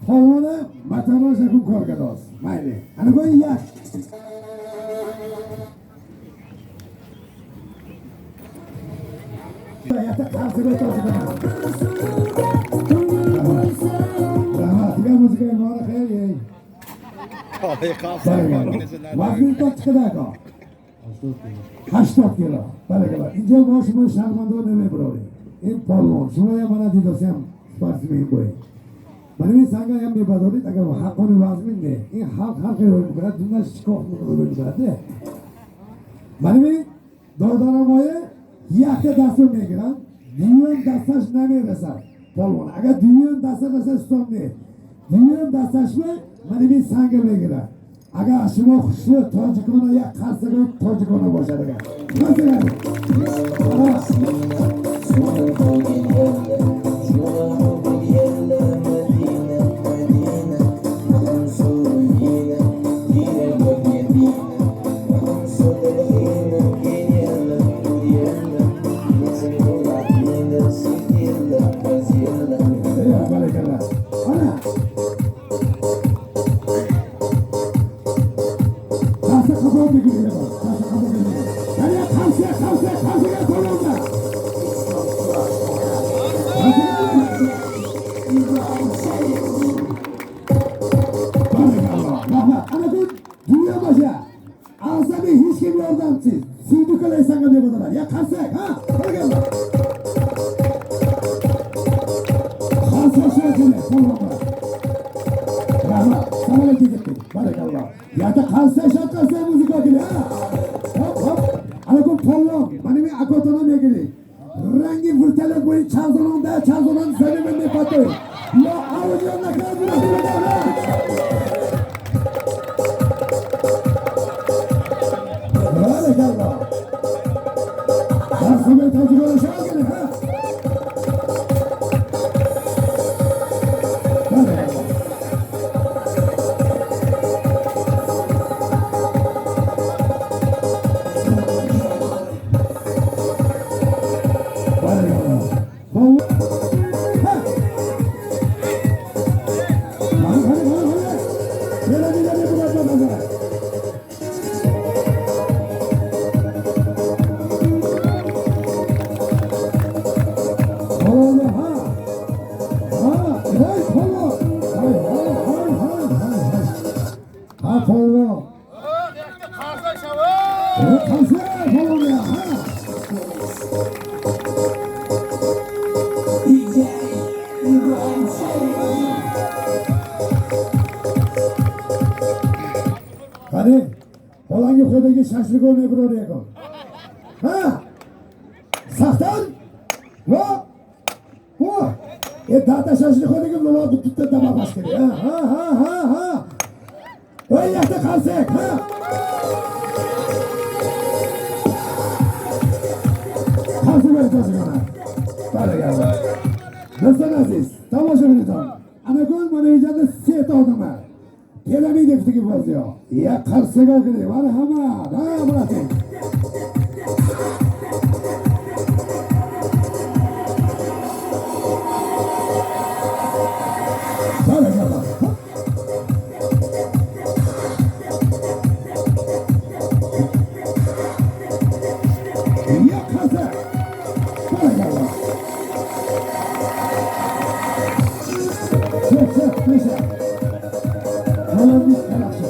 Polvona matanosh akun korgadoz. Mayli. Ana bu yak. Yakta qarsiga o'tasiz. Rahmat. Degan muzika mora xayr. Vazmin chiqadi aka. 80 kilo. Barakalla. Injo mo шумо шарманда намебарорем. Ин полвон. Шумо ям мана дидосям спортсмен бои. Мана ин санга ям мебардоред, агар ҳаққони вазмин не. Ин халқ ҳар хел рӯй мекунад, дунаш шикоф рӯй мекунад, не. Мана ин додарамое якта дастро мегиранд, дуюм дасташ намерасад полвон. Агар дуюм дасташ расад, стом не. Дуюм дасташро мана ин санга мегирад. Агар шумо хушрӯ тоҷикона як қарсаги тоҷикона бошад агар. Масалан. Barakalla. Ana. Qarsa qabul mekuni. Qarsa qabul mekuni. Qani qarsa, qarsa, qarsaga polvonda. Barakalloh. Rahmat. Ana bu dunyo boshqa. A'zami hech kim yordamsiz. Siydukalay sanga beradilar. Ya qarsak, ha? Barakalloh. Qarsa shakili, polvonlar. Rahmat. Sağ ketdik. Barakalloh. Yakta qarsa shot qarsa muzika keli, ha? Hop, hop. Ana bu polvon. Mana men akotona megirik. Rangi vertolyot bo'yi chazonda, chazondan zamin mepatoy. Yo audio nakazuna. Barakalloh. Qarsa tojikona shot ha? Barakalloh. Barakalloh. Ha. Hadi hadi hadi hadi. Gel hadi hadi bırakma bana. Polvon, ha. Ha, hey polvon. Hay hay hay hay hay hay. Ha polvon. Qarsa polvon ya, ha. Qani, xolangi xudoga shashlik olmay biror yakon. Ha? Saxtan? Va? Va? E data shashlik xodagi nima bitta dama bas kerak. Ha, ha, ha, ha, ha. Voy yakta qarsak, ha? Qarsak tojikona. Barakalloh. Do'stlar aziz, tomoshabinlar. Ana ko'z mana yerda set odami. Kelamaydi deb bo'ldi. Ya qarsaga kerak. Marhamat. Ha, bratim. Barakalloh. Ya qarsa. Barakalloh. Çık çık peşe. Halamız tarafı.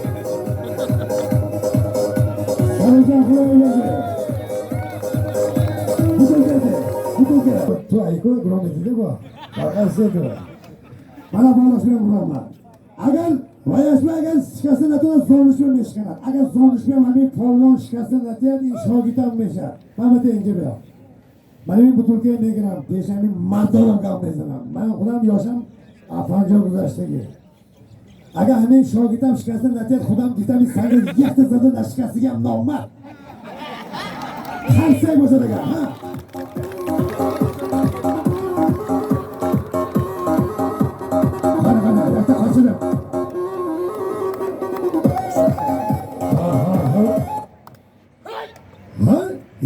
Sarıcan Xudoy Butulkada, butulka. Tu ayko gromidida bu. Farqasi yo'q. Mana bolash bilan uraman. Agar vayashma agar shikastdan natiyat zonish bilan meshkanat. Agar zonish bilan mana polvon shikastdan natiyat in shogitam meshar. Mana bu inja bu. Mana men butulka megiram, peshami mardonam gap mezanan. Mana xudam yosham 50 guzashtagi. Agar ҳамин шогирдам шикаста натиҳад, худам гуфтам ин санга якта зада нашикастигам номард. Қарсак бошад агар, ҳа? Qani qani, yakta qochirib. Ha ha ha. Ha?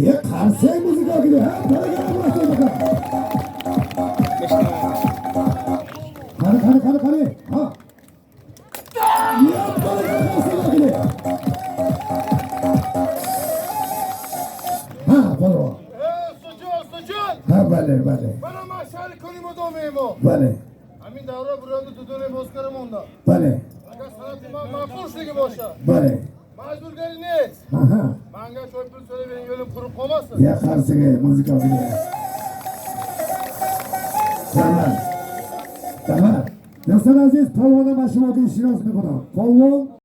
Ya qarsak muzika keli, ha? Barakalla bo'lsin. Қани, қани, қани, ҳа, як бори қарсак. Ҳа, полвон. Суҷон, суҷон. Ҳа, бале, бале. Мана ман шаҳри Конибодом меҳмон. Ҳамин давра буранду дудоне бозкара мондам. Агар санъати ман маъқул шудагӣ бошад, маҷбургарӣ нест. Манга чой пул so'rab bering, yo'lim qurib qolmasin. Як қарсаги музыка бигир. Раҳмат, раҳмат. Дӯстони азиз, полвона ман шумо ки шинос мекунам, полвон.